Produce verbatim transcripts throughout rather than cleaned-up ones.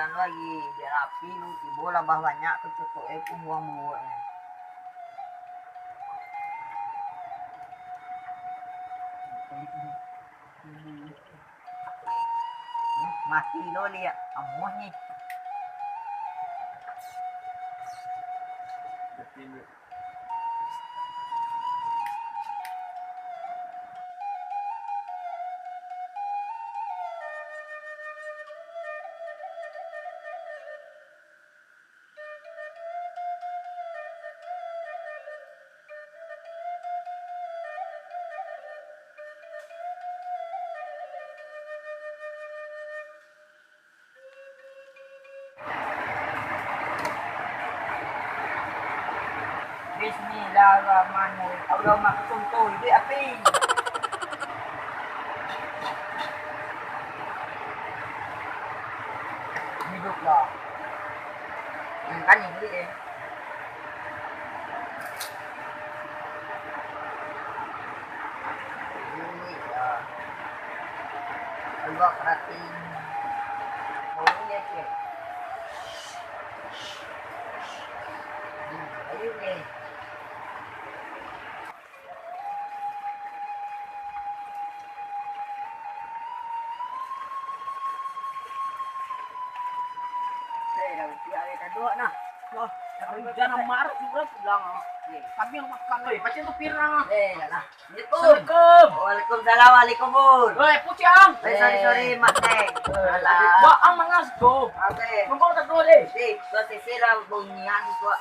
Anu lagi, biar rapi lu, tibo labah banyak tu cukup eh pungguang buruaknyo. Mati lo liak, amuah ni. Bismillahirrahmanirrahim. Allahumma ksuntu, iduik api. Hiduplah. Kan iduik eh. Ini, ah, Allah perhatiin. Oh, ini, cek. Ini, ini. Eh, dah, dah, dah, dah, dah, nah. Wah, hujan amat, surang pulang, ah. Kami yang makan, eh, macam tu pirang, ah. Eh, dah lah. Assalamualaikum. Assalamualaikum. Waalaikumsalam, waalaikumsalam. Oi, pucang. Eh, sorry, sorry, Mak Leng. Eh, alah. Bang, ang mangas ko. Oke. Numpang tak tahu deh. Dek, kau sisir lah bunyian kau,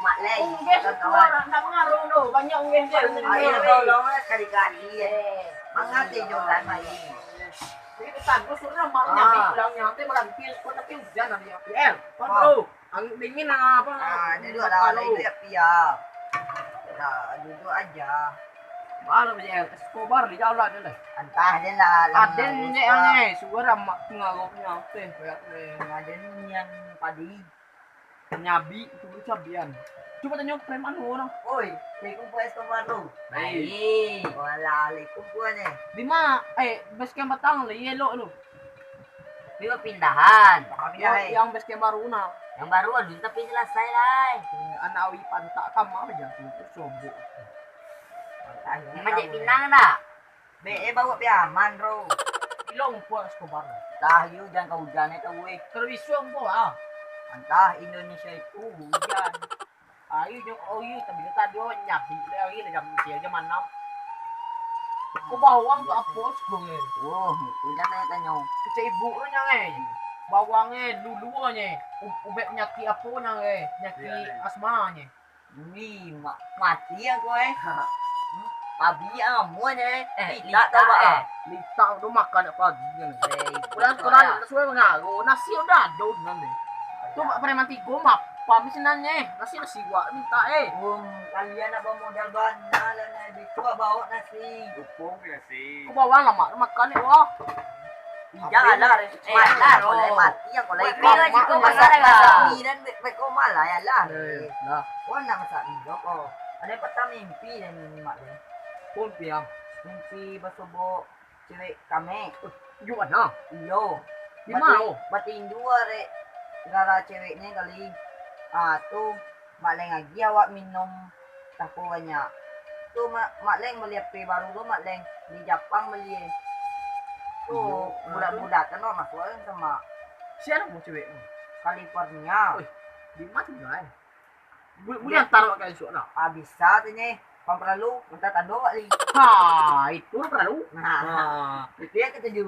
Mak Leng. Ungges kawan-kawan. Suara, ndak mangaruh tu. Banyak ungges dia. Ayo, tolonglah sekali-kali, eh. Eh. Mangas dia jualan, Mak Leng. Jadi, kita tunggu suruh Mak Leng nyambi pulang, nyantai malam pil, kau tapi hujan nanti, ya. Eh, kau tahu. Angin dingin lah, apa? Ah, duduk lah, lah, itu ya, Pia. Nah, duduk aja. Baru je, Escobar di jalan ni lah. Antah je lah, lah, Aden lah, je, Escobar. Ane, suara mak tengah roknya, teh, banyak, teh. Aden yang padi. Nyabi, itu pun cabian. Cuba tanya ke preman tu orang. Oi, assalamualaikum, Pak Escobar tu. Baik. Waalaikumsalam, eh. Di ma-, eh, base camp batang lah, yellow tu. Dia pindahan. Yang, yang base camp baru nah. Yang baru alun tapi salasai lai. Eh, anak awak pantak kama aja tu, sobok. Memang cek pinang dah. Be, eh, bawa pi aman, bro. Ilong puas kobar. Dah, yu, jangan kau hujan, eh, kau, weh. Kalau isu ambo, ah. Antah Indonesia itu hujan. Ayu jo, oh, iyo, tapi tadi, oh, nyabi lah, hari lah jam, jam anam. Ko bawang tu apo, siko, eh? Oh, itu dah tanyo-tanyo. Kecek ibu tu, nyang, eh. Bawang, eh, lulu, eh. U-, ubek penyakit apo, nyang, eh? Penyakit asma, eh. Wih, ma-, mati aku, eh. Abi amuan, eh. Eh, litak tau, Pak, eh. Litak tu makan nak pagi kan. Eh, kurang, kurang, suai mangaruh. Nasi udah ada, udah, eh. Tu, Pak Preman Tigo, mah, paham senangnyo, eh. Nasi, nasi wak minta, eh. Um, kalian nak bamodal bana lah, nah. Bitu bawa nasi. Tupung nasi. Kau bawa lah, Mak, makan ni, wah. Ijang alah, eh, mati lah, oh. Mati yang kau lagi. Masak, masak mie dan be-, be-, kau malah, ya lah. Eh, lah. Kau nak masak mie, kau. Ada patah mimpi dan ni, Mak, ya. Mimpi, ah. Mimpi basobok cewek kami. Eh, di mana? Iyo. Di mana? Bati-, batinju arek gara ceweknyo kali. Ah, tu, Mak Leng agiah awak minum tapo banyak. Tu, Mak, Mak Leng bali H P baru tu, Mak Leng. Di Japang bali, eh. Tu, iyo, budak-budak kan, Mak, masuk kan sama. Sia namo cewek tu? California. Wih, di mana tinggal, eh? Bu-, buliah antar awak ka isuak lah. Ah, bisa tu, Nyeh. Pan paralu, minta tando awak ni. Ha, itu paralu. Nah. Ha. Itu yang ketuju.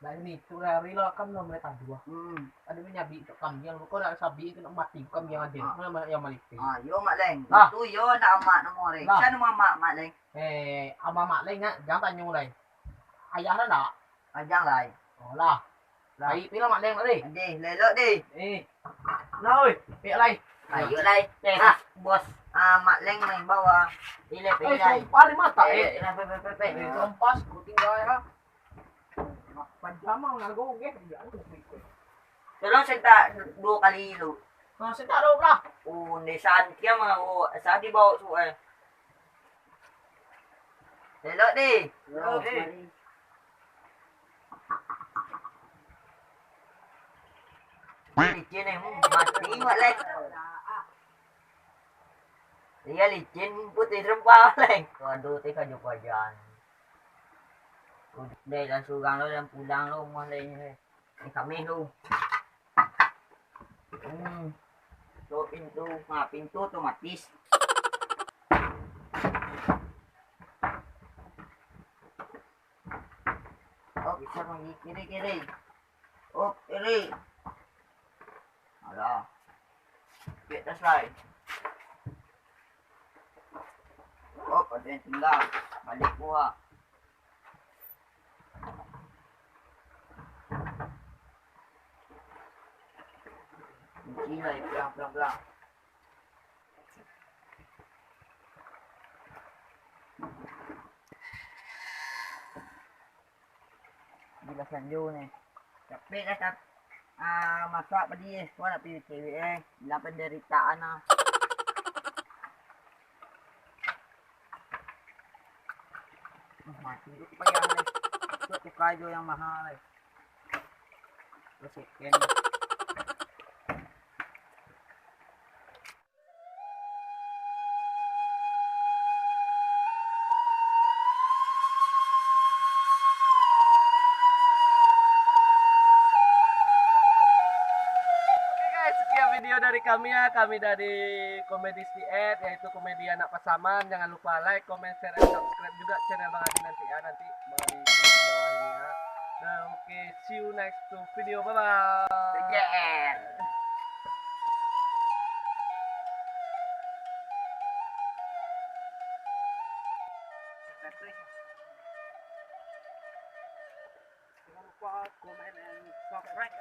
Lah, ini, tu lah, rila kan lah mulai tando, ah. Hmm. Ada manyabi tu kambiang, kau nak sabi tu nak mati kambiang ada. Ah. Mana yang malipeh? Ah, yo, Mak Leng. Lah. Itu yo nak amak namo, Leng. Lah. Sia namo amak, Mak Leng? Eh, amak Mak Leng, nak, jangan tanyo, Leng. Ayah dah nak? Ah, jangan, Leng. Oh, lah. Lah. Ai, pila Mak Leng tadi? Deh, lelok deh. Eh. Nah, oi, pihak lai. Ayo, lai. Eh. Ah, bos. Ah, Mak Leng main bawah. Ilai, eh, ilai. Sumpah di mata, eh. Eh, nah, pe, pe, pe, pe. Eh, kompas, ku tinggal, ya. Pajama ngago, eh. Tolong sentak dua kali dulu. Nah, sentak dulu lah. Oh, ndesan kia mah, oh, sadi bawa su, eh. Elok deh. Elok deh. Mari. Licin eh, hmm, mati wak lai. Iyo licin, putih rempah lai. Waduh, teh kaju pajan. Udah, langsung urang lo, dan pulang lo, rumah lai. Ni kami tu. Hmm. Tu pintu, ha, pintu otomatis. Oh, bisa pergi kiri, kiri. Oh, kiri. Alah. Cek atas lai. Oh, ada yang tinggal. Balik gua. Kunci lai, pelang, pelang, pelang. Bila sanjo ni. Capek dah tap-, ah, masak padi eh. Kau nak pilih cewek eh. Bilang penderitaan ah. Mati tu payah lai. Buat tukar jo yang mahal lai. Terus second. Oke guys, sekian video dari kami ya. Kami dari Komedi Setiet, yaitu komedi anak Pasaman. Jangan lupa like, comment, share, and subscribe juga channel Bang Adi nanti ya. Nanti Bang Adi tulis di bawah ini ya. Nah, oke, see you next to video. Bye bye. Jangan lupa comment and subscribe.